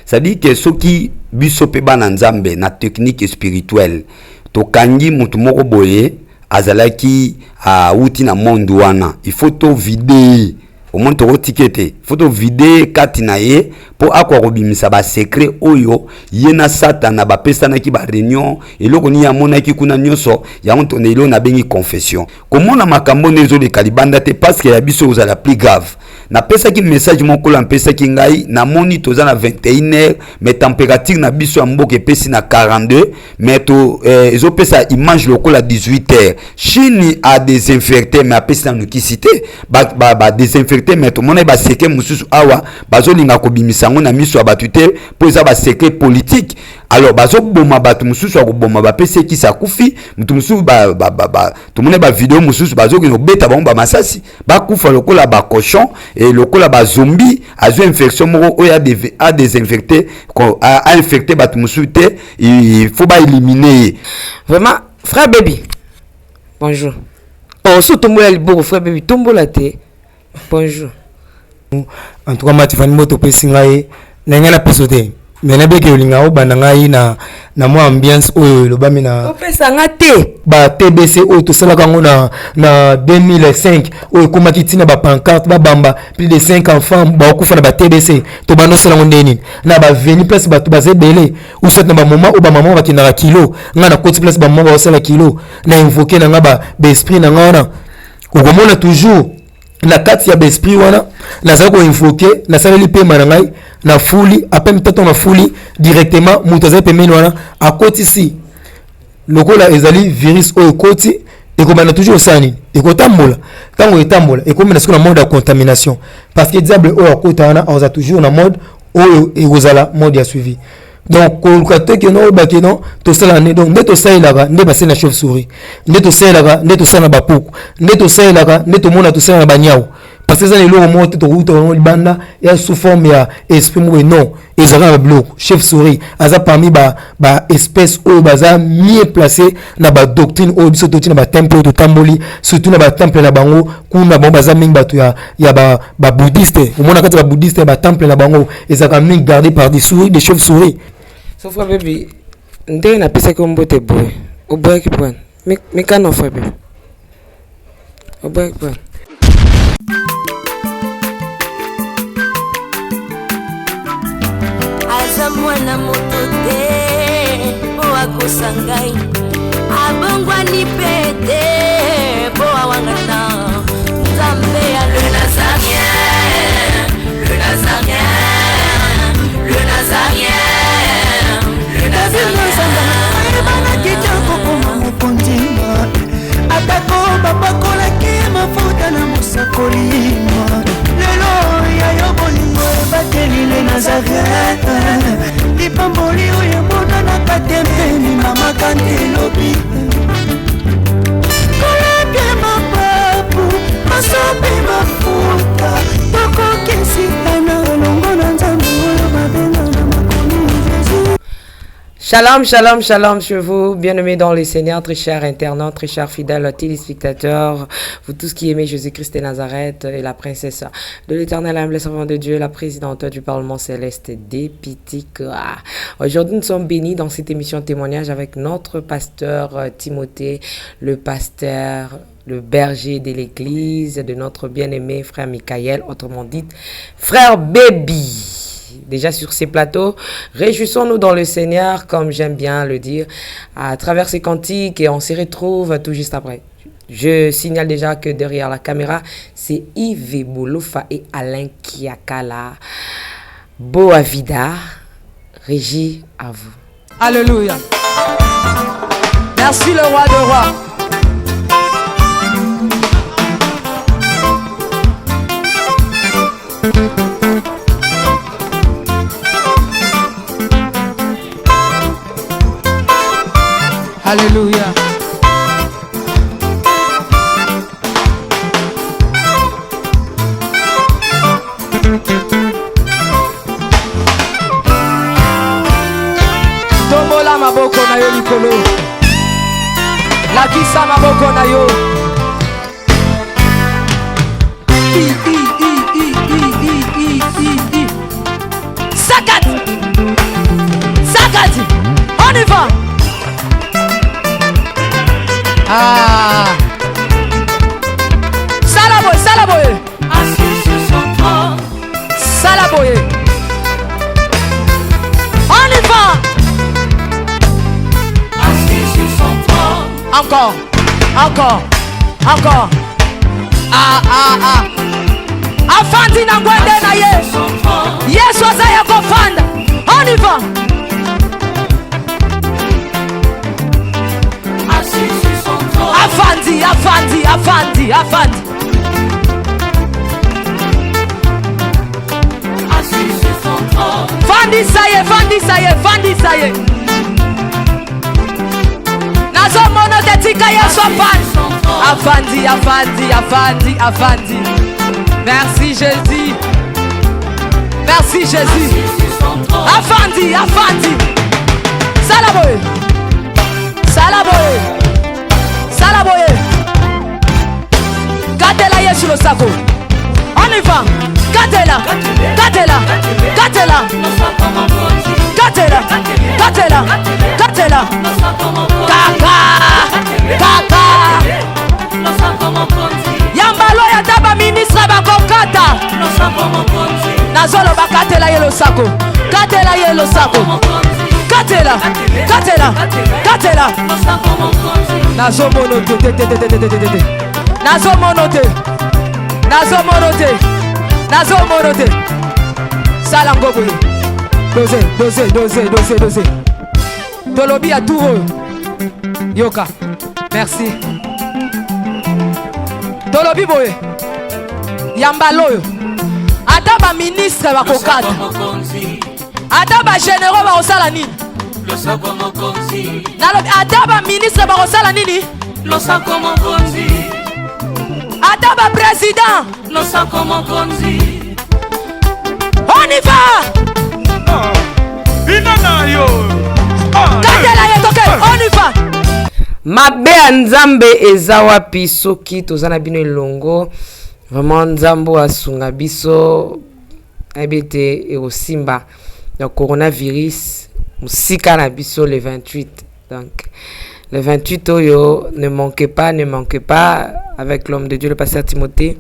C'est-à-dire que soki biso mpe bana Nzambe na technique spirituelle tokangi motu moko boye azalaki awuti na monde wana, il faut to vider ye. Omoni, tokotika ete faut to vider ye kati na ye mpo akoka kobimisa basecret oyo ye na Satana bapesanaki baréunion, eloko nini amonaki kuna nyonso. Yango tona eloko nabengi confession, komona makambo nde ezoleka libanda te, parce que ya biso ozala plus grave. Napesaki message moko oyo apesaki ngai. Namoni toza na 21 heure, mais température na biso ya mboka epesi na 42, mais to ezopesa image lokola 18 heures. Chine adésinfecté, mais apesi nanu kisi te. Badésinfecté, mais tomoni basecret mosusu awa bazolinga kobimisa yango na miso ya bato te, mpo eza basecret politique. Alors bazoboma bato mosusu ya koboma, bapesi ekisi, akufi. Motu mosusu tomoni bavideo mosusu, bazokende kobeta bango bamasasi, bakufa lokola bacochon e lokola bazombi. Azwi infection moko oyo adésinfecté, ainfecté bato mosusu te, il faut baéliminer ye. Vraiment, frère Baby, bonjour. Oh, so tombola liboko, frère Baby, tombola te. Bonjour. En tout cas, Matifani, moto opesi ngai na ngai napeso te, mais nabeki olinga obanda ngai na mwa ambiance oyo elobami na Opesa nga te. Ba TBC oyo tosalaka yango na 2005, oyo ekomaki ntina bapancarte, babamba plus de 5 enfants bakokufa na ba TBC. Tobanda osala yango ndenge nini? Na baveni place bato baza ebele, ou soit na bamoma oyo bamama bakendaka kilo, ngai nakoti place bamama baosala kilo, na invoquer na ngai baesprit na ngai wana. Okomona toujours na kati ya baesprit wana nazali koinvoquer, nasaleli pema na ngai na fuli apem tato na fuli directement. Moto azali pembeni wana akotisi lokola ezali virus oyo ekoti, ekobanda toujours osala nini? Ekotambola. Ntango etambola, ekomi na sikoyo na mode ya contamination, parce que diable oyo akota wana aza toujours na mode oyo ekozala mode ya suivi. Donc koluka te keno oyo bakeno tosala nde. Donc nde tosalelaka nde basali na chauve souris, nde tosalelaka nde tosala na bapuku, nde tosalelaka nde tomona tosala na baniau, parce que eza na eloko moko te tokuta bango libanda ya sous forme ya esprit moko. Non, ezalaka na babiloko. Chauve souris aza parmi ba espèce oyo baza mieux placé na badoctrine oyo biso toti na batemple oyo totamboli, surtout na batemple na bango kuna. Bango baza mingi bato ya babouddhiste. Omona kati ya babouddhiste, ya batemple na bango ezalaka mingi gardé par des souris, des chauve souris. So frère Baby, ndenge napesaki yo mbote boye, oboyaki pwana mikano. Frère Baby, oboyaki pwana. Aza mwana moto te mpo akosa ngai, abongwani mpe te mpo awangana Nzambe ya le Nazarien, le Nazarien, le Nazarien, le Nazarien. Ayebanaki te kokoma mokonzi, atako bapakolaki mafuta na mosakoli. Lelo ya yo bolingo ebateli le Nazaret, lipamboli oyo emonanaka te mpeni mamaka nde elobi kolapia mapapu masope mafuta, tokokesitana elongo na Nzambe oyo babenga na makomi Jésus. Shalom, shalom, shalom chez vous, bien-aimés dans le Seigneur, très chers internautes, très chers fidèles téléspectateurs, vous tous qui aimez Jésus-Christ et Nazareth et la princesse de l'éternel humble servant de Dieu, la présidente du Parlement céleste des Pitika. Aujourd'hui, nous sommes bénis dans cette émission témoignage avec notre pasteur Timothée, le pasteur, le berger de l'église de notre bien-aimé frère Michael, autrement dit, frère Baby déjà sur ces plateaux. Réjouissons-nous dans le Seigneur, comme j'aime bien le dire, à travers ces cantiques et on se retrouve tout juste après. Je signale déjà que derrière la caméra, c'est Yves Bouloufa et Alain Kiakala. Boavida, régie à vous. Alléluia. Merci le roi de rois. Alléluia. Tombola maboko na yo likolo. Lakisa maboko na yo. I, i, i, i, i, i, i, i, i. Sakat. Ah. Sala boye, sala boye. Sala boye. On y va. Encore, encore, encore. Ah, ah, ah. Afandi na ngwende na ye. Yesu aza ya kofanda. On y va. Afandi, afandi, afandi, afandi. Fandisa ye, fandisa ye, fandisa ye. Nazomona te, tika Yesu afandi. Afandi, afandi, afandi, afandi. Merci Jésus. Merci Jésus. Afandi, afandi. Sala boye. Sala boye. Sala boye. Katela Yesu losako. On y va. Katela. Katela. Katela. Katela. Katela. Katela. Kaka. Kaka. Yambalo ya ta baministre bakokata. Nazoloba katela ye losako. Katela ye losako. Katela. Katela. Katela. Nazomono te te te te te te te te te. Nazomono te. Nazomono te. Nazomono te. Sala ngo boye. Dose, dose, dose, dose, dose. Tolobi ya tour oyo. Yoka. Merci. Tolobi boye. Yambalo oyo. Ata ba ministre bakokata. Ata ba généraux bakosala nini? Nalobi ata ba ministre bakosala nini? Ata ba président. On y va. Katela ye toke. On y va. Mabe ya Nzambe eza wapi soki toza na bino elongo? Vraiment, Nzambe oyo asunga biso, nayebi ete ekosimba. Donc coronavirus mosika na biso. Le 28, donc le 28 oyo, ne manquez pas, ne manquez pas, avec l'homme de Dieu, le pasteur Timothée,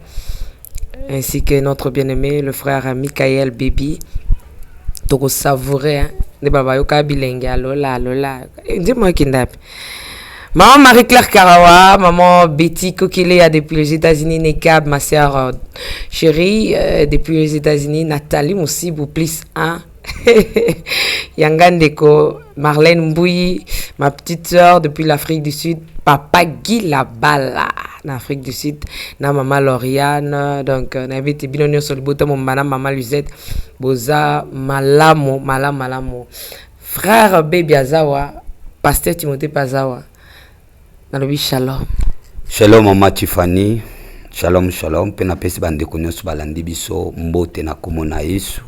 ainsi que notre bien-aimé, le frère Michael Baby. Tokosavoure nde babayoka bilenge. Alola, alola, nzembo ekenda wapi? Maman Marie-Claire Karawa, maman Betty Kokilea depuis les États-Unis, Nekab, ma sœur chérie depuis les États-Unis, Nathalie Moussibou, plus 1. Yanga Ndeko, Marlène Mbouyi, ma petite sœur depuis l'Afrique du Sud, Papa Guy Labala, en Afrique du Sud, na maman Lauriane, donc nayebi ete bino nyonso libota mobimba, maman Luzette, boza malamu, malamu, malamu. Frère Baby azawa, pasteur Timothée Pazawa, nalobi shalom. Shalom, mama Tiffany. Shalom, shalom. Mpe napesi bandeko nyonso balandi biso mbote na kombo na Yesu.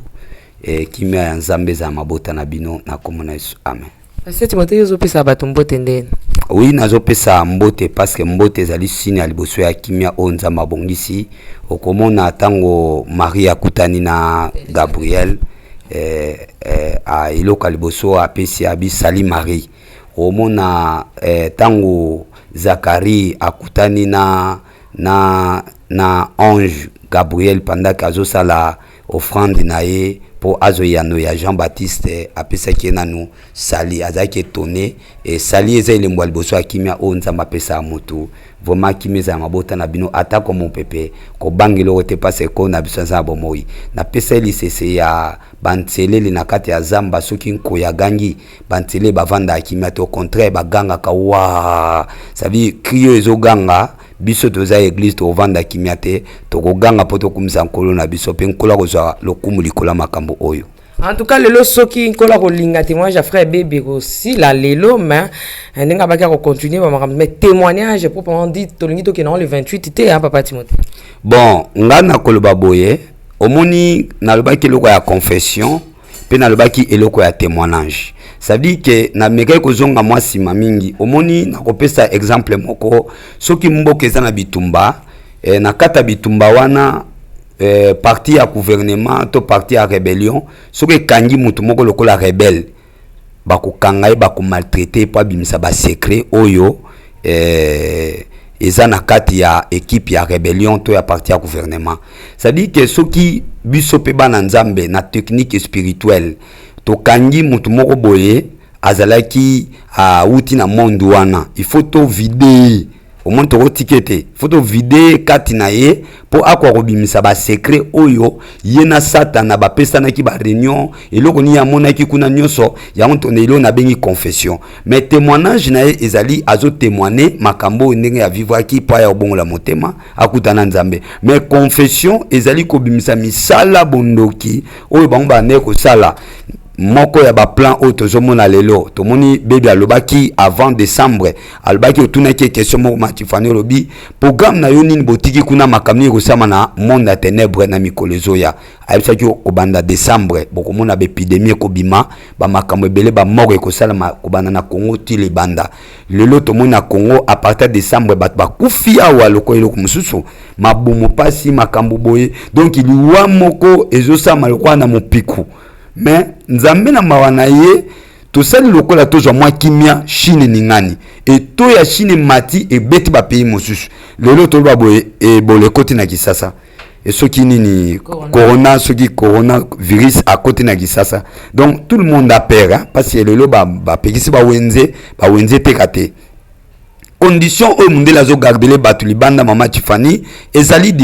E, kimia ya Nzambe ezala mabota na bino na kombo na Yesu, amen. Pasteur Timothée, ozopesa bato mbote ndeni? Oui, nazopesa mbote parce que mbote ezali signe ya liboso ya kimia oyo Nzambe abongisi. Okomona ntango Marie akutani na Gabriel, eloko ya liboso apesi abi: "Salut Marie." Omona ntango Zakari akutani na ange Gabriel pendant que azosala offrande na ye mpo azoyano ya Jean Baptiste, apesaki ye nanu salut. Azalaki étonné. E salut eza elembo ya liboso ya kimia oyo Nzambe apesaka motu. Vraiment, kimia ezala mabota na bino. Atako mopepe, kobanga eloko te, mpasi eko na biso aza na bomoi. Napesa ye lisese ya banselele na kati ya zamba. Soki nkoyi agangi, banselele bavandaka kimia te, au contraire bagangaka wa. Ça veut dire cri oyo ezoganga, biso toza église, tokovanda kimia te, tokoganga mpo tokumisa Nkolo na biso, mpe Nkolo akozwa lokumu likolo ya makambo oyo. En tout cas, lelo soki Nkolo akolinga, témoignage ya frère Bebe kosila lelo, mais ndenge abaki akocontinue bamakambo, mais témoignage proprement dit, tolingi tokende ngo le 28 te, hein, papa Timothée? Bon, nga nakoloba boye. Omoni, nalobaki eloko ya confession mpe nalobaki eloko ya témoignage. Ça veut dire que namekaki kozonga mwa nsima mingi. Omoni, nakopesa exemple moko. Soki mboka eza na bitumba, na kati ya bitumba wana, parti ya gouvernement to parti ya rébellion, soki ekangi mutu moko lokola rebelle, bakokanga ye, bakomaltraite mpo abimisa basecret oyo. eza na kati ya équipe ya rébellion to ya parti ya gouvernement. C'est-à-dire que soki biso mpe bana Nzambe, na technique spirituelle, tokangi motu moko boye azalaki awuti na monde wana, il faut tovider ye. Omoni, tokotika ete faut tovider kati na ye mpo akoka kobimisa basecret oyo ye na Satana bapesanaki, baréunion, eloko nini amonaki kuna nyonso. Yango eloko nabengi confession. Mais témoignage na ye ezali azotémoigne makambo oyo ndenge avivraki mpo aya kobongola motema, akutana Nzambe. Mais confession ezali kobimisa misala bondoki oyo bango bandeki kosala. Moko ya baplan oyo tozomona lelo, tomoni bebi alobaki avant décembre, alobaki, otunaki question moko, Matifani, olobi programme na yo nini botiki kuna, makambo nini ekosama na monde ya ténèbre na mikolo ezoya. Ayebisaki kobanda décembre bokomona baépidémie ekobima, bamakambo ebele, bamort ekosalama kobanda na Congo ti libanda. Lelo tomoni na Congo, à partir ya décembre, bato bakufi awa lokola eloko mosusu, mabumu pasi, makambo boye. Donc liwa moko ezosalama lokola na mopiku. Mais Nzambe na mawa na ye, tosali lokola tozwa mwa kimia. Chine ningani eto ya Chine mati, ebeti bapays mosusu. Lelo toloba boye, Ebola ekoti na Kisasa, soki nini, corona, soki corona virus akoti na Kisasa. Donc tout le monde a peur, hein, parce que lelo bapekisi bawenze, bawenze eteka te. Condition oyo mondele azogardele bato libanda, mama Tifani, ezali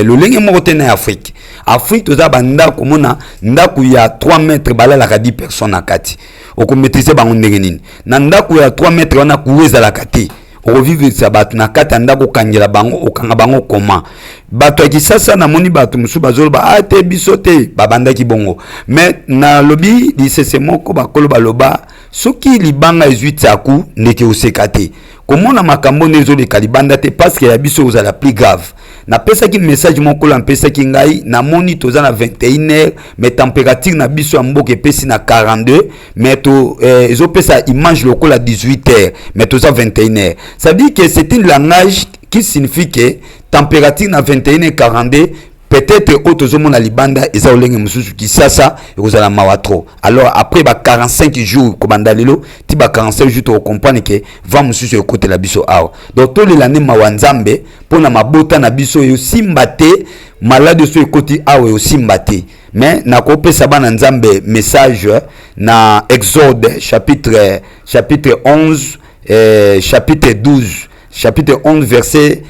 lolenge moko te na Afrique. Afrique toza bandako, omona ndako ya 3 mètre, balalaka 10 personnes na kati. Okomaîtrise bango ndenge nini na ndako ya 3 mètre wana? Courant ezalaka te. Okovivisa bato na kati ya ndako, okangela bango, okanga bango koma. Bato ya Kisasa, namoni bato mosusu bazoloba a te, biso te babandaki bongo. Mais nalobi lisese moko, bakolo baloba: soki libanga ezwi tiaku, ndeke oseka te. Komona makambo nde ezoleka libanda te, parce que ya biso ozala plus grave. Napesaki message moko oyo apesaki ngai. Namoni toza na 21 heure, mais température na biso ya mboka epesi na 42, mais to ezopesa image lokola 18 heures, mais toza 21 heures. Ça veut dire que c'est une langage qui signifie que température na 21 heures 42, peut-être oyo tozomona libanda eza olenge mosusu. Kisasa ekozala mawa trop. Alors après ba 45 jours, kobanda lelo ti ba 45 jours, tokocomprendre ke vent mosusu ekotela biso awa. Donc tolela nde mawa Nzambe mpona mabota na biso. Eyosimba te, maladi oso ekoti awa, eyosimba te. Mais nakopesa bana Nzambe message na Exode chapitre 11, chapitre 12, chapitre 11, verset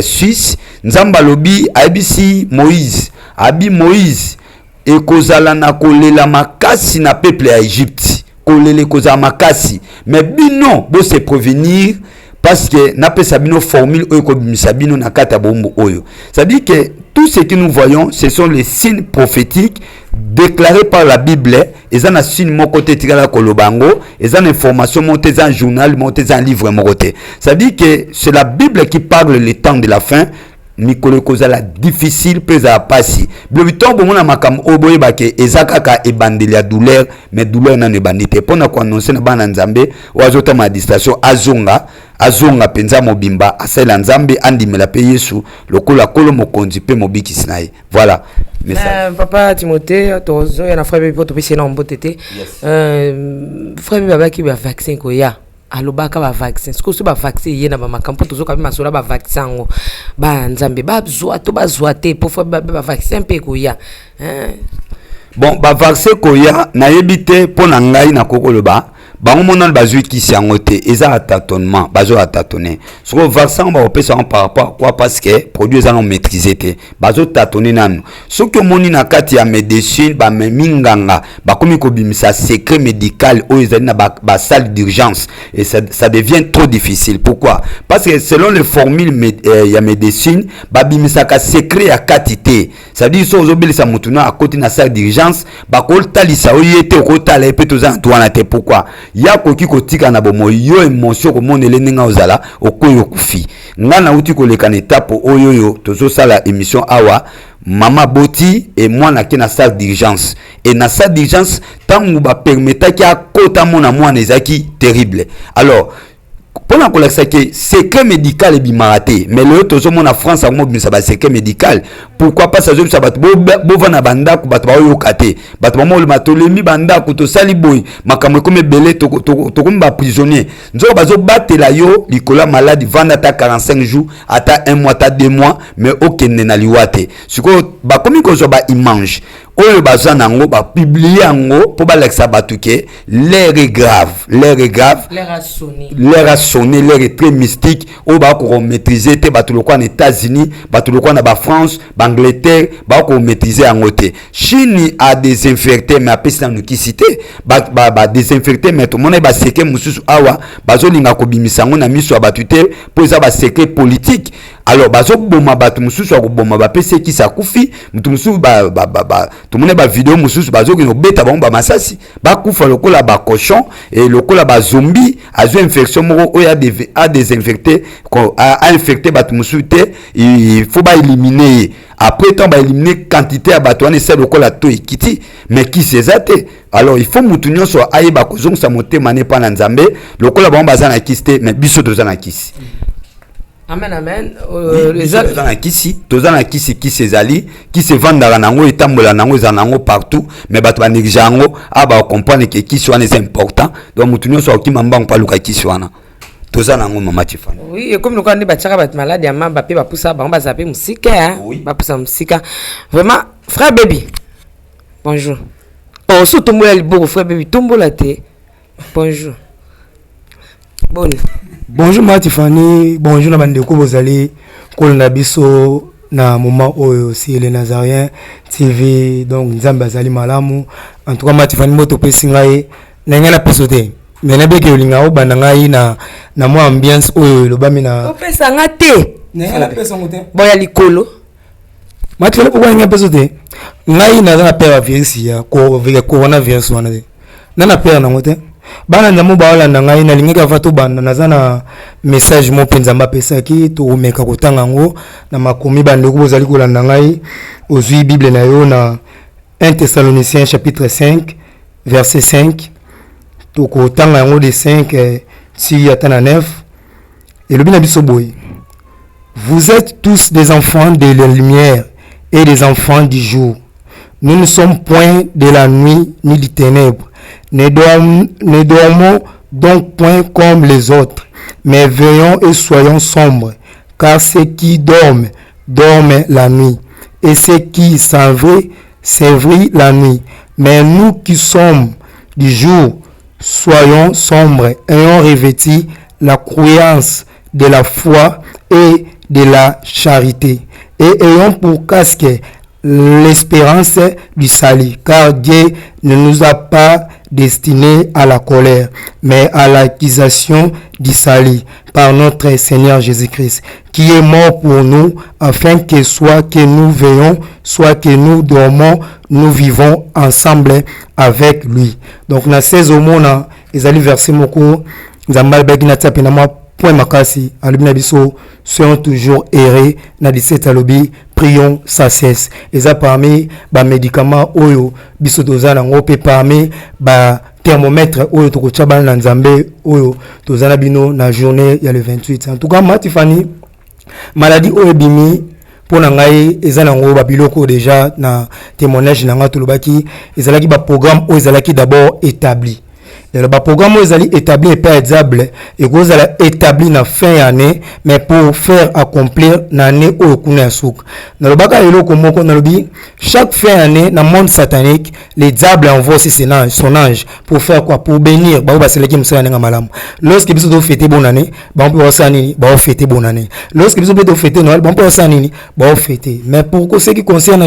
6. Nzambe alobi, ayebisi Moïse, abi Moïse: ekozala na kolela makasi na peuple ya Egypte, kolela ekozala makasi, mais bino bose prévenir, parce que napesa bino formule oyo ekobimisa bino na kati ya bombo oyo. C'est-à-dire que tout ce que nous voyons, ce sont les signes prophétiques déclarés par la Bible. Eza na signe moko te etikala koloba yango, eza na information moko te, eza na journal moko te, eza na livre moko te. C'est-à-dire que c'est la Bible qui parle le temps de la fin. Mikolo ekozala difficile mpe ezala pasi. Bilobi ntongo bomona makambo oyo, boyebake eza kaka ebandeli ya douleur, mais douleur nano ebandi te. Mpona koannonce na bana Nzambe oyo azotama distraction, azonga, azonga mpenza mobimba, asalela Nzambe, andimela mpe Yesu lokola Nkolo, Mokonzi mpe Mobikisi na ye. Voilà message. Papa Timothée, tozoya na frère Bebi mpo topesi ye na mbote te. Frère Bebi abaki bavaccin koya, alobaka bavaccin. Sikoyo so bavaccin eye na bamakambo, mpo tozoka mpe masolo ya bavaccin yango, bana Nzambe bazwa to bazwa te? Mpo frère Bebi, bavaccin mpe ekoya, hein? Bon, bavaccin koya, nayebi te. Mpo na ngai, nakoki koloba bango monano bazwi kisi yango te. Eza tâtonnement, bazo tâtonner. Sikoyo vaccin yango bakopesa yango par rapport à quoi? Parce que produit eza nano maîtrise te, bazotâtonner nanu. Soki omoni na kati ya médecine, bamemi nganga, bakomi kobimisa secret médical oyo ezali na basalle d'urgence, et ça devient trop difficile. Pourquoi? Parce que selon les formules ya médecine, babimisaka secret ya kati te. Ça veut dire so ozobelisa motu na akoti na salle d'urgence, bakotalisa oyo ye te, okotala ye mpe toza na to wana te. Pourquoi? Ya koki kotika na bomoi yo émotion, komonele ndenge ozala, okoyi, okufi. Ngai nauti koleka na etape oyo oyo tozosala émission awa. Mama boti e mwana ake na salle d'urgence, e na salle d'urgence, ntango bapermetaki akota mona mwana, ezalaki terrible. Alors mpo Mpona kolakisa ke secret médical ebimaka te, mais lelo tozomona France yango mobimisa basecret médical. Pourquoi pas azobisa bato bovanda bandako, bato baoyoka te, bato bamolema, tolembi bandako, tosali boye, makambo ekomi ebele, tokomi baprisonnier. Nzoka bazobatela yo likolo ya maladi. Vanda ata 45 jours, ata 1 mois, ata 2 mois, mais okende na liwa te. Sikoyo bakomi kozwa baimage oyo baza nango, bapublier yango mpo balakisa bato ke l'heure est grave, l'heure est grave. L'heure a sonné. L'heure a sonné, l'heure est très mystique. Oyo bakokomaîtriser te, bato lokola na États-Unis, bato lokola na baFrance, baAngleterre, bakokomaîtriser yango te. Chine adésinfecté, mais apesi nanu kisi te. Badésinfecté, mais tomoni basecret mosusu awa bazolinga kobimisa yango na miso ya bato te, mpo eza basecret politique. Alors bazoboma bato mosusu ya koboma, bapesi ekisi, akufi. Moto mosusu, tomoni bavideo mosusu, bazokende kobeta bango bamasasi, bakufa lokola bacochon e lokola bazombi. Azwi infection moko oyo adésinfecté, ainfecté bato mosusu te, il faut baéliminer ye. Après, ntango baéliminer quantité ya bato wana, esali lokola to ekiti, mais kisi eza te. Alors il faut mutu nyonso ayeba kozongisa motema ne mpa na Nzambe. Lokola bango baza na kisi te, mais biso toza na kisi. Amen, amen. Toza na kisi, toza na kisi. Kisi ezali, kisi evandaka nango, etambola nango, ezala nango partout, mais bato banéglige yango. Awa bacomprendre ke kisi wana eza important. Donc mutu nyonso akokima mbango mpo aluka kisi wana. Toza nango, mama Tifani. Oui, ekomi lokola nde batiaka bato maladi ya maba mpe bapusa bango, bazala mpe mosika, bapusa mosika. Vraiment, frère Baby, bonjour. Oh, so tombola liboko, frère Baby, tombola te. Bonjour, boni? Bonjour ma Tifani, bonjour na bandeko bozali kolanda biso na moment oyo, si Le Nazaréen TV. Donc Nzambe azali malamu. En tout cas, ma Tifani, moto opesi ngai na ngai napeso te, mais nabeki olinga obanda ngai na mwa ambiance oyo elobami na Opesa nga te. Ngai napesa yango te. Boya likolo. Ma Tifani, pourquoi ngai napeso te? Ngai naza na peur ya virus ya coronavirus wana te, na na peur nango te. Bana Nzambe baolanda ngai, nalingaki ava tobanda, naza na message mo mpe Nzambe apesaki, tokomeka kotanga yango na makomi. Bandeko bozali kolanda ngai, ozwi Bible na yo na 1 Thessaloniciens chapitre 5 verset 5, tokotanga yango de 5 ti ata na 9. Elobi na biso boye: "Vous êtes tous des enfants de la lumière et des enfants du jour. Nous ne sommes point de la nuit ni du ténèbre. Ne dormons donc point comme les autres, mais veillons et soyons sobres. Car ceux qui dorment, dorment la nuit, et ceux qui s'enivrent, s'enivrent la nuit. Mais nous qui sommes du jour, soyons sobres, ayons revêtu la croyance de la foi et de la charité, et ayons pour casque l'espérance du salut, car Dieu ne nous a pas destinés à la colère, mais à l'acquisition du salut par notre Seigneur Jésus-Christ, qui est mort pour nous, afin que soit que nous veillons, soit que nous dormons, nous vivons ensemble avec lui." Donc, na 16 omona, ezali verset moko, Nzambe alobaki na tia mpe na mwa point makasi. Alobi na biso: "Soyons toujours heureux." Na 17 alobi: "Prions sans cesse." Eza parmi bamédicament oyo biso toza nango, mpe parmi bathermomètre oyo tokotia bana na Nzambe oyo toza na bino na journée ya le 28. En tout cas, ma Tifani, maladie oyo ebimi, mpo na ngai eza nango babiloko. Déjà na témoignage na ngai tolobaki ezalaki baprogramme oyo ezalaki d'abord établi. Lelo baprogramme oyo ezali établi epai ya diable ekozala établi na fin ya année, mais pour faire accomplir na année oyo kuna ya suka. Nalobaka eloko moko, nalobi chaque fin année na monde satanique, le diable envoie aussi son ange, son ange pour faire quoi? Pour bénir bao basalaki mosala ndenge malamu. Lorsque biso tofêter bonne année, bango mpe basala nini? Baofêter bonne année. Lorsque biso mpe tofêter Noël, bango mpe basala nini? Baofêter. Mais pour ce qui concerne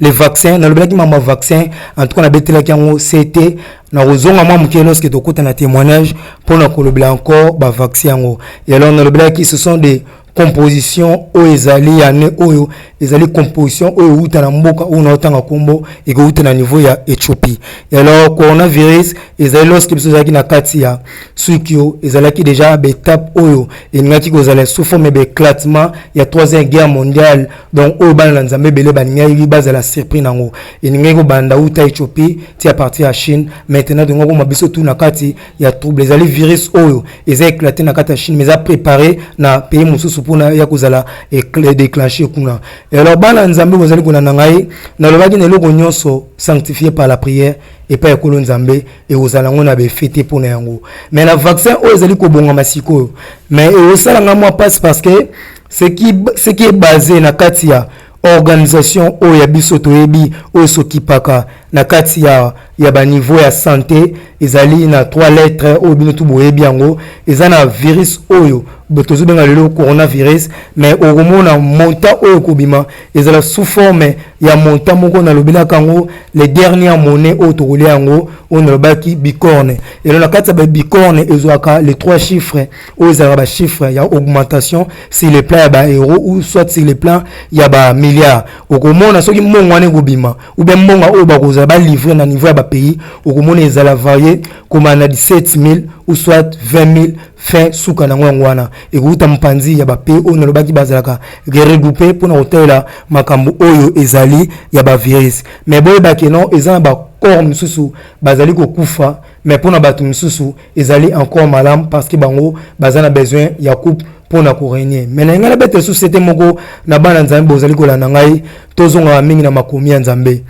les vaccins, nalobelaki mama vaccin. En tout cas, nabetelaki yango, c'était na kozonga mwa moke lorsque tokota na témoignage mpona kolobela encore bavaccin yango. Et alors nalobelaki, ce sont des Composition oyo ezali ya année oyo ezali composition oyo ewuta na mboka oyo naotanga nkombo, ekowuta na niveau ya Ethiopie. Et alors, coronavirus ezali, lorsque biso ezalaki na kati ya sukio, ezalaki déjà baétape oyo elingaki kozala sous forme ya baéclatement ya Troisième Guerre mondiale. Donc oyo bana na Nzambe ebele balingaki bazala surpris nango, elingaki kobanda uta Ethiopie ti à partir ya Chine. Maintenant tongo koma biso tu na kati ya trouble. Ezali virus oyo eza éclaté na kati ya Chine, mais eza préparé na pays mosusu mpona ya kozala déclenché kuna. Et alors, bana Nzambe bozali kolanda ngai, nalobaki na eloko nyonso sanctifié par la prière epai ya Nkolo Nzambe ekozala yango na baeffet te mpona yango. Mais na vaccin oyo ezali kobongama sikoyo, mais ekosalanga mwa mpasi, parce que ce qui est basé na kati ya organisation oyo ya biso toyebi, oyo esokipaka na kati ya baniveau ya santé, ezali na trois lettres oyo bino tu boyebi yango. Eza na virus oyo tozobenga lelo coronavirus, mais okomona montant oyo ekobima ezala sous forme ya montant moko nalobelaka yango, les dernières monnaie oyo tokolia yango, oyo nalobaki bicorne. Elo na kati ya babicorne ezwaka les trois chiffres oyo ezalaka bachiffre ya augmentation sur le plan ya baeuro ou soit sur le plan ya bamilliard. Okomona soki mbongo wana ekobima ou bien mbongo oyo bakozala balivre na niveau ya bapays, okomona ezala varie koma na 17 000 ou soit 20 000. Fin suka nango yango wana ekouta mopanzi ya bapays oyo nalobaki bazalaka regroupe mpona kotalela makambo oyo ezali ya bavirus. Mais boyebaki non, eza na bacorps mosusu bazali kokufa, mais mpona bato mosusu ezali encore malamu, parce que bango baza na besoin ya coupe mpona korégner. Mais na ngai nabeta lisusu ete moko na bana Nzambe bozali kolanda ngai, tozongaka mingi na makomi ya Nzambe.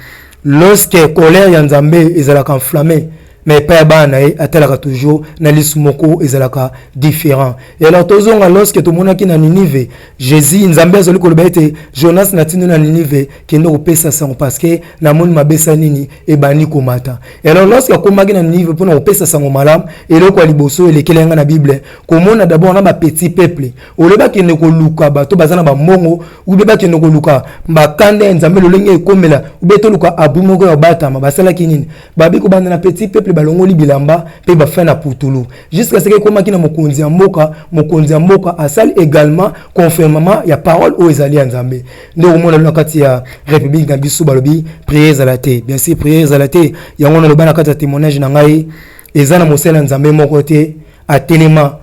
Lorsque colère ya Nzambe ezalaka enflammé, mais epai ya bana na ye atalaka toujours na lisu moko ezalaka différent. Et alors, tozonga lorsque tomonaki na Ninive, Jésus Nzambe azali koloba ete: "Jonas, natindi na Ninive, kende kopesa sango, parce que namoni mabesa nini ebandi komata." Et alors, lorsque akomaki na Ninive mpona kopesa sango malamu, eloko ya liboso elekeli yanga na Bible, komona d'abord na bapetit peuple ole bakende koluka bato baza na bambongo, ube bakende koluka bakanda ya Nzambe lolenge ekomela, ube toluka abri moko ya batama. Basalaki nini? Babi kobanda na petit peuple, balongoli bilamba mpe bafin na putulu, jusqu'à ce que ekomaki na mokonzi ya mboka. Mokonzi ya mboka asali également conformément ya parole oyo ezali ya Nzambe. Nde okomona na kati ya république na biso balobi prière ezala te. Bien sûr, prière ezala te. Yango naloba na kati ya témoignage na ngai, eza na mosala ya Nzambe moko te atelema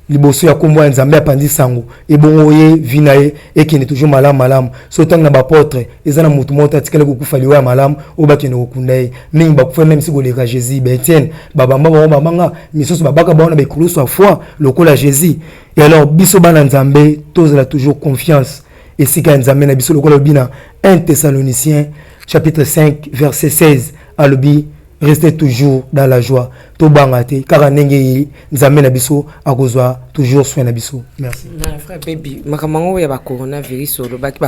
liboso ya nkombo ya Nzambe, apandi sango, ebongo ye vi na ye ekende toujours malamu malamu. So ntango na baapôtre, eza na motu moko te atikali kokufa liwa ya malamu oyo bakende kokunda ye. Mingi bakufa même si koleka Jésus. Baetienne babamba bango babanga, misusu babaka bango na baekulusu ya foi lokola Jésus. Et alors, biso bana Nzambe tozala toujours confiance esika ya Nzambe na biso, lokola alobi na 1 Thessaloniciens chapitre 5 verset 16, alobi: "Restez toujours dans la joie." Tobanga te, kaka ndenge ye Nzambe na biso akozwa toujours soin na biso. Merci. Na frère Baby, makambo yango ya bacoronavirus, olobaki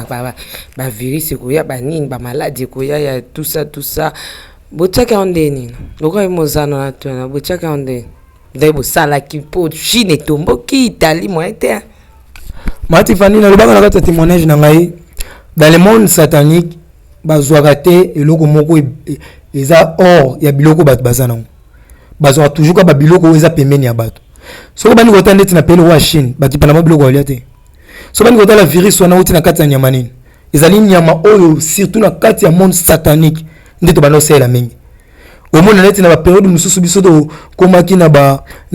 bavirus ekoya, banini, bamaladi ekoya ya tout ça, tout ça, botiaki yango nde nini? Lokola ye mozano na tona, botiaki yango nde nde bosalaki mpo Chine etomboki, Italie moyen te? Mati Fani, nalobaka na kati ya témoignage na ngai, dans le monde satanique bazwaka te eloko moko eza or ya biloko bato baza nango. Bazwaka toujours kaka babiloko oyo eza pembeni ya bato. Soki bandi kotala ndeti na pele oyo ya Chine, bakipana biloko balia te. So bandi kotala virus wana uti na kati ya nyama nini, ezali nyama oyo surtout na kati ya monde satanique nde tobanda kosalela mingi. Omona neti na bapériode mosusu biso tokomaki na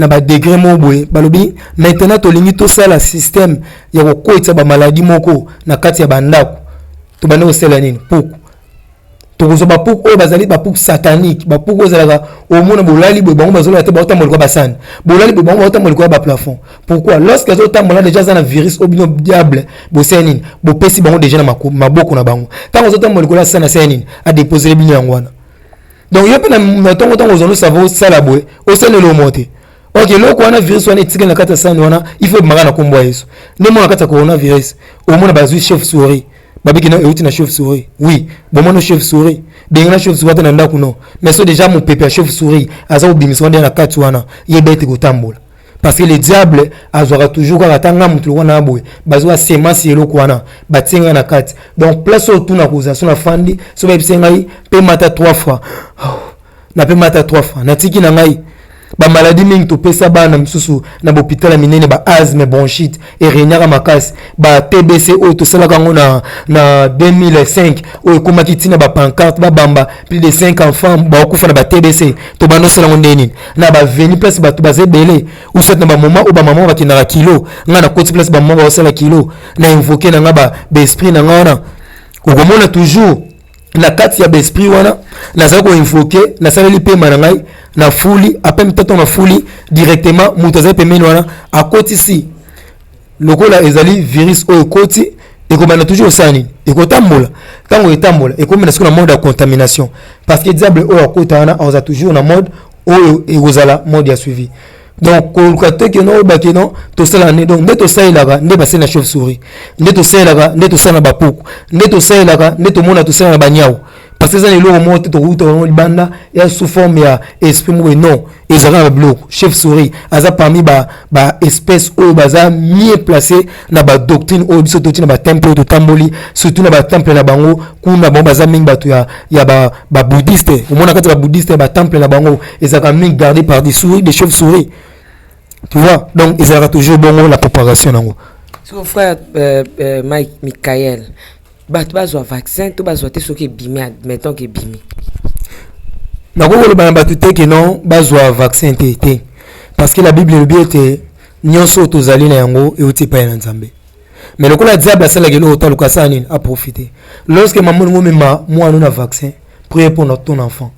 badegré moko boye, balobi maintenant tolingi tosala système ya kokotisa bamaladi moko na kati ya bandako. Tobandi kosala nini? Puku. Tokozwa bapuku oyo bazali bapuku satanique, bapuku oyo ezalaka, omona bolali boye, bango bazoloba te, baotambola likolo basani, bolali boye, bango baotambola likolo ya baplafond. Pourquoi? Lorsque azotambola, déjà aza na virus oyo bino diable bosala nini? Bopesi bango déjà na maboko na bango. Ntango azotambola likolo ya sani, asala nini? Adéposele bino yango wana. Donc yo mpe na ntongo, ntango ozwa nosava, osala boye, osaleli omo te. Ok, eloko wana, virus wana etikali na kati ya sani wana, il faut ebimaka na nkombo ya Yesu. Nde mona kati ya coronavirus, omona bazwi chauve souris, babiki na euti na chauve souris. Oui, bomona chauve souris, benga na chauve souris ata na ndako no, mais so déjà mopepe ya chauve souris aza kobimisa wana na kati wana, yeba ete kotambola, parce que le diable azwaka toujours kaka ata nga motu lokwa na boye, bazwa semence eloko wana, batie ngai na kati. Donc place oyo tuna kozala so nafandi, so bayebisi ngai mpe mata trois fois, oh, napemata trois fois, natiki na ngai. Bamaladi mingi topesa bana misusu na bahôpital ya minene, ba asthme, bronchite eregnaka makasi, ba TBC oyo tosalaka yango na 2005, oyo ekomaki ntina bapancarte babamba plus de 5 enfants baokufa na ba TBC. Tobanda osala yango ndenge nini? Na baveni place bato baza ebele, ou soit na bamoment oyo bamama bakendaka kilo. Ngai nakoti place bamama baosala kilo, na invoke na nga baesprit na nga wana. Okomona toujours na kati ya baesprit wana nazali koinvoke, nasaleli pema na ngai na fuli ape mitato na fuli directement. Moto azali pembeni wana akotisi lokola ezali virus oyo ekoti, ekobanda toujours osala nini? Ekotambola. Ntango etambola, ekomi na sikoyo na mode ya contamination, parce que diable oyo akota wana akozala toujours na mode oyo ekozala mode ya suivi. Donc koluka te keno oyeba keno tosala nde. Donc nde tosalelaka nde basali na chauve souris, nde tosalelaka nde tosala na bapuku, nde tosalelaka nde tomona tosala na baniau, parce que eza na eloko moko te tokouta yango libanda ya sous forme ya esprit moko. Non, ezalaka na babiloko. Chef souris aza parmi ba baespèce oyo baza mieux placé na badoctrine oyo biso toti na batemple oyo totamboli, surtout na batemple na bango kuna. Bango baza mingi bato ya babouddhiste. Omona kati ya babouddhiste, batemple na bango ezalaka mingi gardé par des souris, des chauves souris, tu vois. Donc ezalaka toujours bongo, la propagation nango. So frère Mike Michael, bato bazwa vaccin to bazwa te? Soki ebimi, admettons ke ebimi. Nakoki koloba na bato te ke non, bazwa vaccin te te, parce que la Bible elobi ete nyonso oyo tozali na yango euti epai na Nzambe. Mais lokola diable asalaka eloko, taluka asala nini? Aprofite. Lorsque mama olingi omema mwana na vaccin, prier pour ton enfant,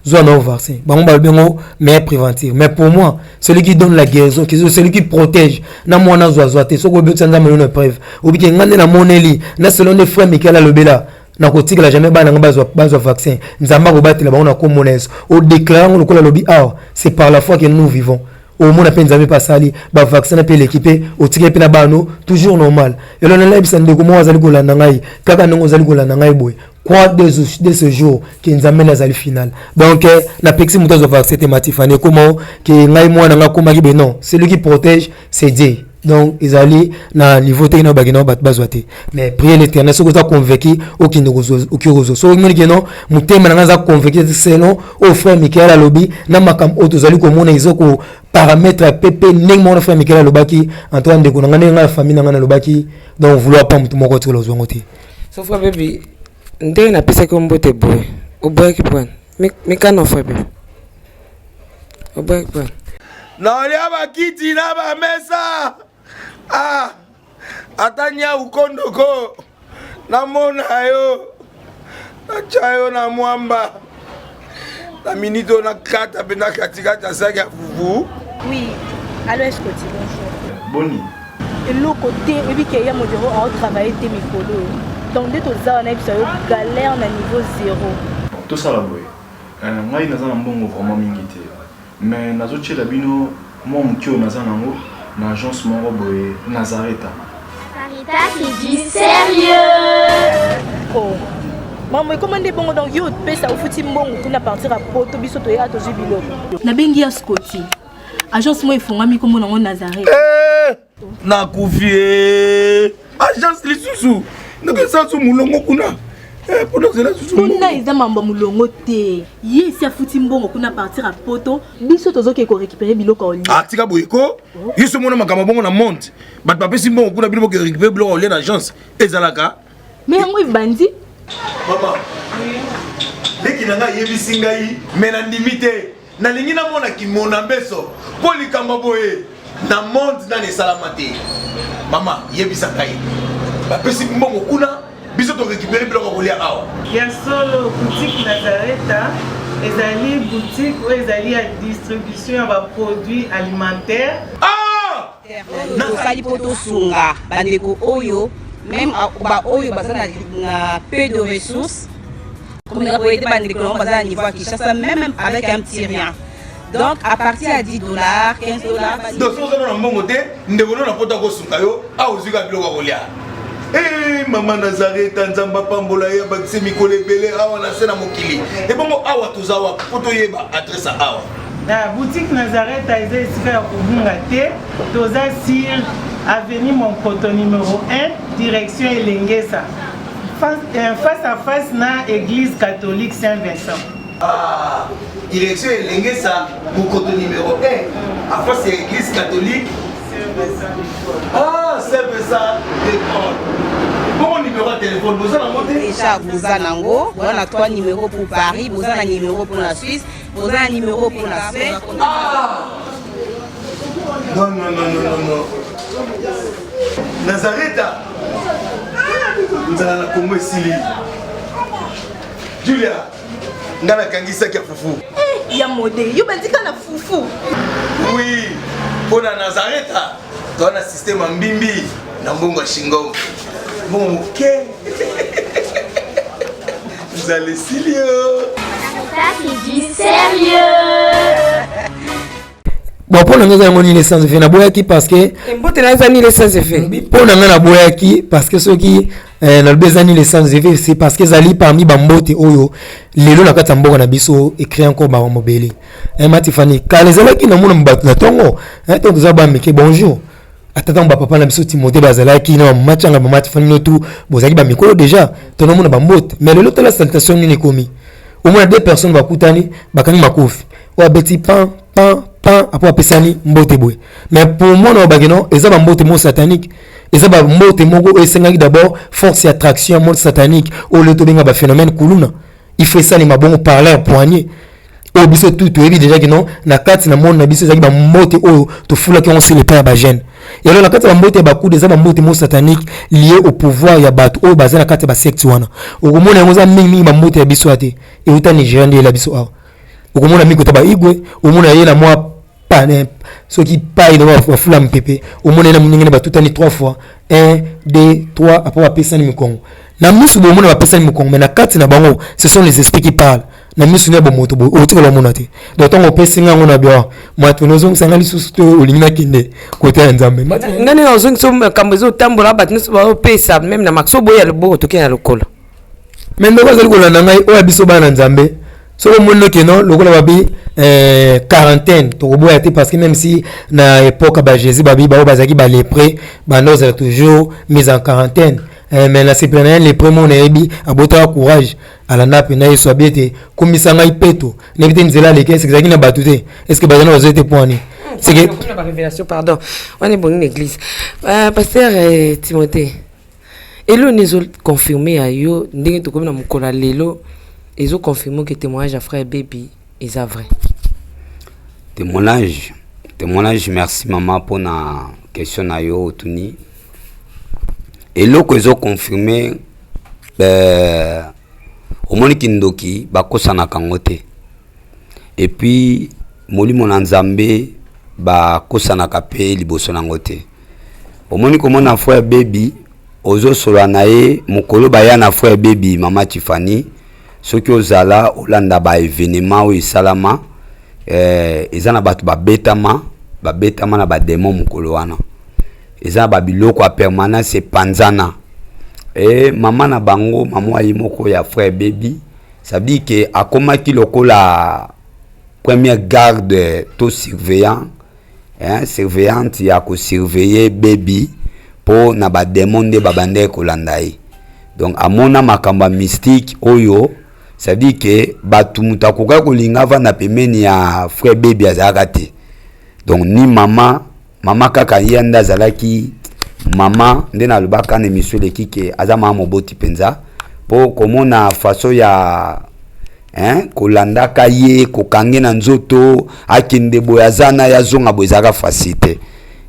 zwa na vaccin. Bango balobi yango meilleure préventive, mais pour moi, celui qui donne la guérison, celui qui protège na mwana azwa azwa te. Soki obetisa Nzambe no na preuve, obike nga nde namoneli na selon nde frère Michael alobela, nakotikela jamais bana nga bazwa vaccin. Nzambe akobatela bango na kombo na Yesu. Odéclare yango lokola alobi awa, c'est par la foi que nous vivons. Omona mpe Nzambe mpe asali bavaccin na mpe eleki mpe otikeli mpe na bano toujours normal. Elo nalayebisa ndeko moko azali kolanda ngai, kaka ndenge ozali kolanda ngai boye, crois dès ce jour ke Nzambe nde azali final. Donc napekisi moto azwa vaccin te. Matifani ekoma ke ngai mwana ngai akomaki be. Non, celui qui protège, c'est Dieu. Donc ezali na niveau te na bakenda bato bazwa te, mais prier l'Éternel. Soki oza convaincu, okende okoki kozwa. Soki omoni ke non, motema na ngai aza convaincu selon oyo frère Michael alobi na makambo oyo tozali komona, eza ko paramètre ya pepe ndenge moko na frère Michael alobaki. En tout cas, ndeko na ngai, ndenge ngai na famille na ngai nalobaki, donc vouloir pas motu moko otikala ozwa yango te. So frère Baby, ndenge napesaki yo mbote boye, oboyaki pwana mikano. Frère Baby, oboyaki pwana? Naolia bakiti na bamesa. Ah, ata nyau kondoko namona yo, natya yo na mwamba na minute oyo, nakata mpe na katikati ya saki ya fufu. Oui, allo Escoti, bonjour. Boni? Eloko te, oyebi ke ya modero aotravaille te mikolo oyo. Donc nde toza wana, yebisa yo, galère na niveau zéro. Tosala boye. Ngai naza na mbongo vraiment mingi te, mais nazotiela bino mwa moke oyo naza nango na agence moko boye, Nazareta. Sarita, c'est du sérieux. Oh. Mambo ekoma nde bongo. Donc yo opesa, ofuti mbongo kuna partir ya Poto, biso toya tozwi biloko. Nabengi ya Scoti, agence moko efungwami, kombo nango Nazareth. Eh, nakufi e. Agence lisusu ndenge esasu molongo kuna. Eh, mpona ozela susu. Kuna eza mambo ya molongo te. Ye esi afuti mbongo kuna partir ya Poto, biso tozoke korécupérer biloko ya olia. Ah, tika boye ko. Yo so mona makambo bongo na monde, bato bapesi mbongo kuna, bino boke récupérer biloko olia na agence, ezalaka? Mais yango ebandi. Mama leki na ngai ayebisi ngai, me nandimi te. Nalingi namona kimona mbeso mpo likambo boye na monde nani esalama te. Mama, yebisa ngai, bapesi mbongo kuna, biso torécupere biloko ya kolia awa? Ya solo, boutique Nazareta ezali boutique oyo ezali ya distribution ya baproduit alimentaire. Ah! Tosali mpo tosunga bandeko oyo, même baoyo baza na peu de ressources, komeka koaider bandeko nango baza na niveau ya Kinshasa, même avec un petit rien. Donc à partir ya 10 $, 15 $. Donc soki oza na mbongo te, ndeko no na Poto akosunga yo awa, ozwi kaka biloko ya kolia. Eh, mama Nazareta, Nzambe apambola ye, abakisi mikolo ebele awa na se na mokili. Ebongo awa toza wapi, mpo toyeba adresse ya awa? Na boutique Nazareta eza esika ya kobunga te. Toza sur avenue Monkoto numéro 1, direction Elengesa, face à face na église catholique Saint Vincent. Ah, Direction Elengesa, Mokoto numéro 1, en face ya église catholique. Ah, Saint Vincent de Paul. Bongo numéro ya téléphone, boza nango te? Déjà boza nango, boza na 3 numéros pour Paris, boza na numéro pour la Suisse, boza na numéro pour la Suède. Ah! Non, non, non, non, non, non. Nazareta. Nzala na Congo esili. Julia, nga nakangisaki ya fufu. Eh, ya mode, yo bandika na fufu. Oui, mpo na Nazareta, toza na système ya mbimbi na mbongo ya shingom. Mbongo moke. Nzala esili yo. Ça, c'est du sérieux. Bon, mpo na ngai eza yango nini sans effet, naboyaki parce que Mbote na eza nini sans effet? Mpo na ngai naboyaki parce que soki nalobi eza nini sans effet, c'est parce que ezali parmi bambote oyo lelo na kati ya mboka na biso ecrée encore makambo ebele. Matifani, kala ezalaki namona bato na ntongo, ntango toza bamike, bonjour, ata ntango bapapa na biso Timote bazalaki na bamama Tianga, mama Tifani, no tu bozalaki bamikolo déjà, tonomona bambote. Mais lelo tala salutation nini ekomi. Omona deux personnes bakutani, bakangi makofi, oyo abeti pan pan pan, apo apesani mbote boye. Mais pour moi na babaki non, eza bambote moko satanique, eza bambote moko oyo esengaki d'abord force ya attraction ya monde satanique, oyo lelo tobenga baphénomène kuluna. Il faut esalema bongo par leur poignée, oyo biso tu toyebi déjà ke non, na kati na monde na biso ezalaki bambote oyo tofulaki yango sur le plan ya bagene. Yalo na kati ya bambote ya bakude, eza bambote moko satanique lié au pouvoir ya bato oyo baza na kati ya basecte wana. Okomona yango eza mingimingi bambote ya biso ya te, euta Nigeria nde eyela biso awa. Okomona mingi kota baigwe, omona ye na mwa pane soki pai na bafula mpepe, omona ye na moningene batutani 3 fois, 1 2 3, apo bapesani mikongo na misu boye. Omona bapesani mikongo, mais na kati na bango ce sont les esprits qui parlent. Na misu ya bomoto boye otikala omona te. Donc ntango opesi nga yango na bia moto, nozongisa nga lisusu te, olingi nakende kote ya Nzambe. Nga nde nazongisa makambo ezotambola, bato nyonso baopesa même na maso boye ya loboko, tokei na lokolo. Mais ndeko azali kolanda ngai, oyo ya biso bana na Nzambe, soki omoni oke non, lokola babi quarantaine, tokoboya te, parce que même si na époque ya baJésus, babi bao bazalaki balépreux, banda ozala toujours mise en quarantaine, mais nasepela na ye lépreux mo nayebi abotaka courage, alanda mpenza Yesu, abi ete komisa ngai peto. Nayebi te nzela aleki, est-ce ezalaki na bato te, est-ce bazali na bazoi te po ani c'est que Barévélation, pardon, wana ebongi na église. Pasteur Timothée, eloni ezoconfirme ya yo ndenge tokomi na mokolo ya lelo, ezoconfirme ke témoignage ya frère Baby eza vrai? Témoignage, témoignage, merci mama mpona question na yo otuni. Eloko ezoconfirme, omoni kindoki bakosanaka yango te, et puis molimo na Nzambe bakosanaka mpe liboso nango te. Omoni komona frère Baby, ozosolola na ye mokolo baya na frère Baby, mama Tifani, soki ozala olanda baévénement oyo esalama, eza na bato babetama, babetama na badémon mokolo wana, eza na babiloko ya permanence epanzana. E mama na bango, mama ye moko ya frère Baby, ça veut dire ke akomaki lokola première garde to surveillant, hein, surveillante ya kosurveiller Baby mpo na badémon nde babandaki kolanda ye. Donc amona makambo ya mystique oyo, ça veut dire ke bato, moto akokaki kolinga avanda pembeni ya frère Baby azalaka te. Donc ni mama, mama kaka ye nde azalaki mama, nde nalobaka na émission eleki ke aza mama moboti mpenza, mpo komona façon ya, hein, kolandaka ye, kokange na nzoto, akende boye, aza na ye, azonga boye, ezalaka facile te,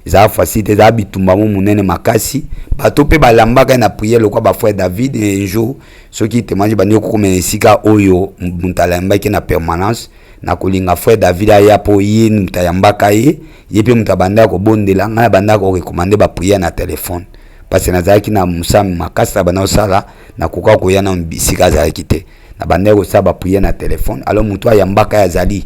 ezalaka facile te, ezalaka bitumba mo monene makasi. Bato mpe balambaka ye na prière lokwa bafrère David. Un jour soki témoignage bandi kokoma na esika oyo moto alambaki na permanence na kolinga frère David aya, mpo ye moto ayambaka ye, ye mpe moto abandaka kobondela ngai, abandaka korecommander baprière na telefone, parce que nazalaki na mosala makasi na banda kosala, nakoka koya na bisika azalaki te, nabandaki kosala baprière na telefone. Alors moto ayambaka ye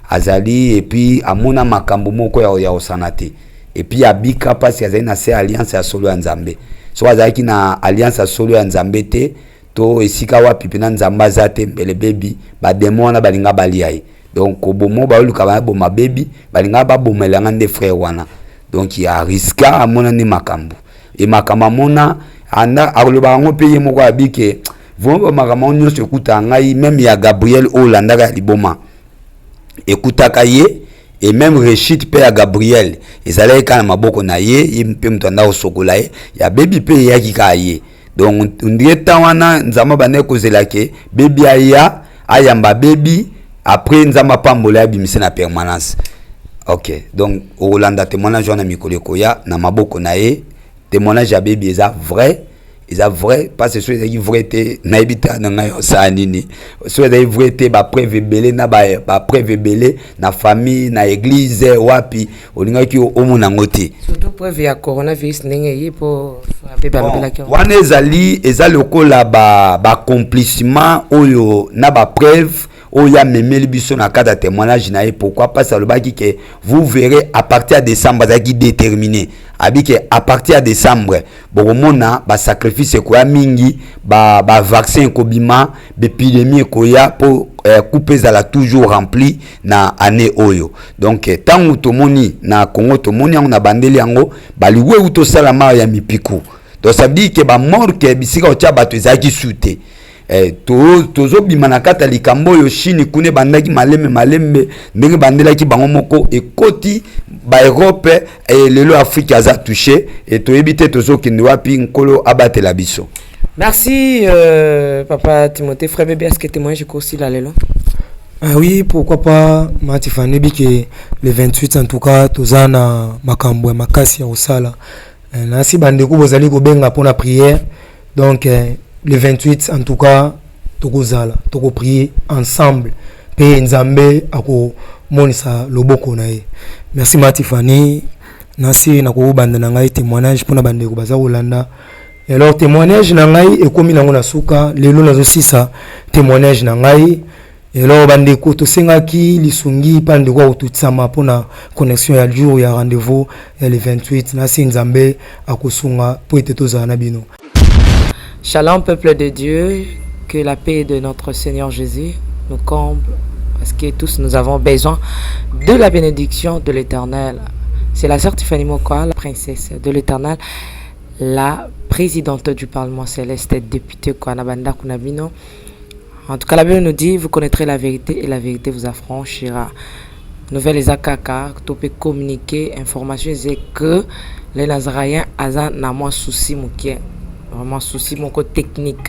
azali, et puis amona makambo moko ya kosana te, et puis abika mpasi azali na se alliance ya solo ya Nzambe. Soki azalaki na alliance ya solo ya Nzambe te, to esika wapi mpena Nzambe aza te, mbele Baby badémon wana balinga balia ye. Donc koboma baoluka baboma Baby, balinga babomelanga nde frère wana. Donc ariska amona nde makambo e makambo amona, anda alobaka yango mpe ye moko abi ke vraiment bamakambo yango nyonso ekutaka ngai, même ya Gabriel oyo olandaka ya liboma. Ekutaka ye et même rechute mpe ya Gabriel ezalaki kaka na maboko na ye, ye mpe moto anda kosokola ye. Ya Baby mpe eyaki kaka ye. Donc ondire temps wana Nzambe abandaki kozela ke Baby aya, ayamba Baby, après Nzambe apambola ye, abimise na permanence. Ok, donc okolanda témoignage wana mikolo ekoya na maboko na ye. Témoignage ya Baby eza vrai, eza vrai, parce que soki ezalaki vrai te, nayebi te na ngai osala nini. Soki ezalaki vrai te, bapreuve ebele na bapreuve ebele na famille, na église, wapi olingaki omona yango te? Surtout preuve ya coronavirus, ndenge eye mpo mpe balobelaki. Wana ezali, eza lokola baaccomplissement oyo na bapreuve oyo amemeli biso na kati ya témoignage na ye. Pourquoi? Parce alobaki ke vous verrez, à partir ya décembre, azalaki déterminé, abi ke à partir ya décembre bokomona basacrifice ekoya mingi, bavaccin ekobima, baépidémie ekoya mpo coupe ezala toujours rempli na année oyo. Donc ntango tomoni na Congo, tomoni yango na bandeli yango, baliwewu tosalama ya mipiku. Donc ça veut dire ke bamorgue, bisika kotia bato ezalaki su te. Tozobima na kati ya likambo oyo. Chine kuna ebandaki malembe malembe, ndenge bandelaki bango moko, ekoti baEurope, lelo Afrique aza touché e toyebi te tozokende wapi. Nkolo abatela biso. Merci papa Timothée. Frère Bébé, est-ce que témoignage aussi là lelo? Ah oui, pourquoi pas, Matifane que le 28, en tout cas, toza na makambo ya makasi ya kosala. Nasi bandeko bozali kobenga mpona prière. Donc le 28, en tout cas, tokozala, tokoprier ensemble mpe Nzambe akomonisa loboko na ye. Merci Matifani. Nasi nakobanda na ngai témoignage mpona bandeko baza kolanda. Alors témoignage na ngai ekomi nango na suka. Lelo nazosisa témoignage na ngai. Alors bandeko, tosengaki lisungi mpa ndeko akotutisama mpona connexion ya jour ya rendez-vous ya le 28. Nasi Nzambe akosunga mpo ete tozala na bino. Shalom peuple de Dieu, que la paix de notre Seigneur Jésus nous comble, parce que tous nous avons besoin de la bénédiction de l'Éternel. C'est la sœur Tiffany Mokwa, la princesse de l'Éternel, la présidente du Parlement céleste, députée Kwanabanda Kunabino. En tout cas, la Bible nous dit, vous connaîtrez la vérité et la vérité vous affranchira. Nouvelle eza kaka, to peut communiquer, information c'est que les Nazaréens aza na mwa souci mokie, vraiment souci moko technique.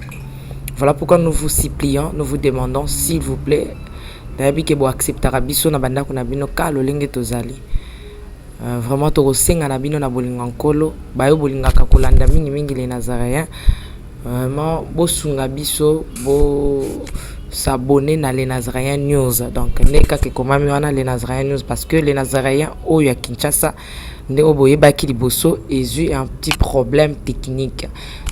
Voilà pourquoi nous vous supplions, nous vous demandons, s'il vous plaît, nayebi ke boacceptaka biso na bandako na bino ka lolenge tozali. Vraiment tokosenga na bino na bolingo Nkolo, bayo bolingaka kolanda mingimingi les Nazaréens, vraiment bosunga biso, bo s'abonner na les Nazaréens News. Donc nde kaka ekomami wana, les Nazaréens News, parce que les Nazaréens oyo ya Kinshasa, nde oyo boyebaki liboso, ezwi un petit problème technique.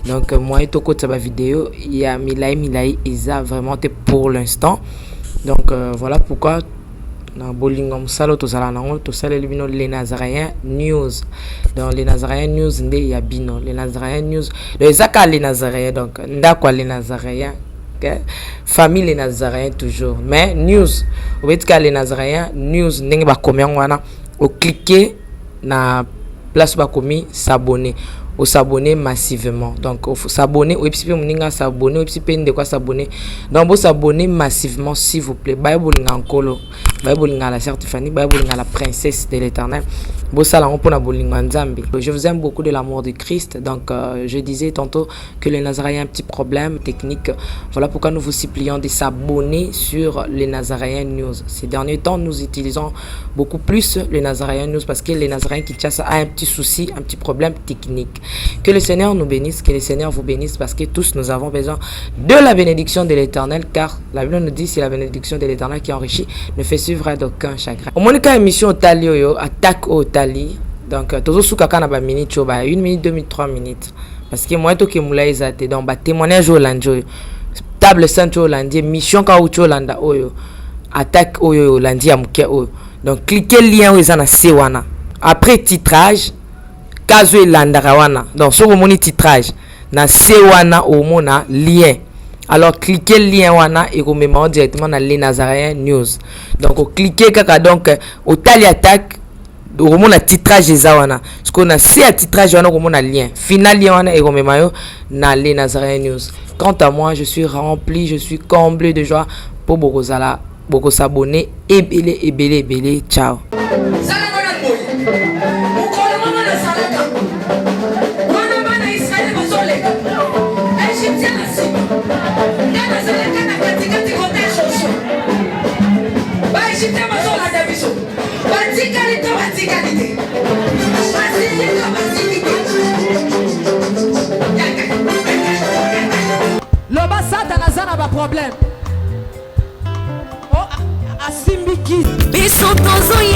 Donc moyen tokotisa bavideo ya milai milai eza vraiment te pour l'instant. Donc voilà pourquoi na bolingo ya mosala oyo tozala nango, tosaleli bino les Nazaréens News. Donc les Nazaréens News nde ya bino, les Nazaréens News. Donc eza kaka les Nazaréens, donc ndako ya les Nazaréens, okay? Famille les Nazaréens toujours, mais news obeti kaka les Nazaréens News ndenge bakomi yango wana, oclique na place bakomi s'abonner, os'abonner massivement. Donc s'abonner, oyebisi mpe moninga s'abonner, oyebisi mpe ndeko as'abonner. Donc bos'abonner massivement, s'il vous plaît. Baye bolinga Nkolo, baye bolinga la sœur Tiffany, baye bolinga la princesse de l'Éternel, bosala yango mpona bolingo ya Nzambe. Je vous aime beaucoup de l'amour de Christ. Donc je disais tantôt que les Nazaréens un petit problème technique. Voilà pourquoi nous vous supplions de s'abonner sur les Nazaréens News. Ces derniers temps, nous utilisons beaucoup plus les Nazaréens News parce que les Nazaréens Kinshasa a un petit souci, un petit problème technique. Que le Seigneur nous bénisse, que le Seigneur vous bénisse, parce que tous nous avons besoin de la bénédiction de l'Éternel, car la Bible nous dit: c'est la bénédiction de l'Éternel qui enrichit, ne fait suivre d'aucun chagrin. Omonika émission otali oyo, attaque oyo otali. Donc tozosuka kaka na baminute oyo, ba 1 minute, 2 minutes, 3 minutes, parce que moyen tokemula eza te. Donc batémoignage oyo olandi, oyo table sainte oyo olandi, mission kaka uti olanda oyo, attaque oyo olandi ya moke oyo. Donc clique lien oyo eza na se wana après titrage, kazo elandaka wana. Donc soki omoni titrage na se wana, omona lien. Alors cliquez lien wana, ekomema yo directement na les Nazaréens News. Donc oclique kaka, donc otali attaque, okomona titrage eza wana. Sikoyo na se ya titrage wana, okomona lien final. Lien wana ekomema yo na les Nazaréens News. Quant à moi, je suis rempli, je suis comblé de joie mpo bokozala. Boko s'abonner ebele ebele ebele. Ciao. Loba satana aza na ba problème. Oh, asimbi kiti. Biso tozoya.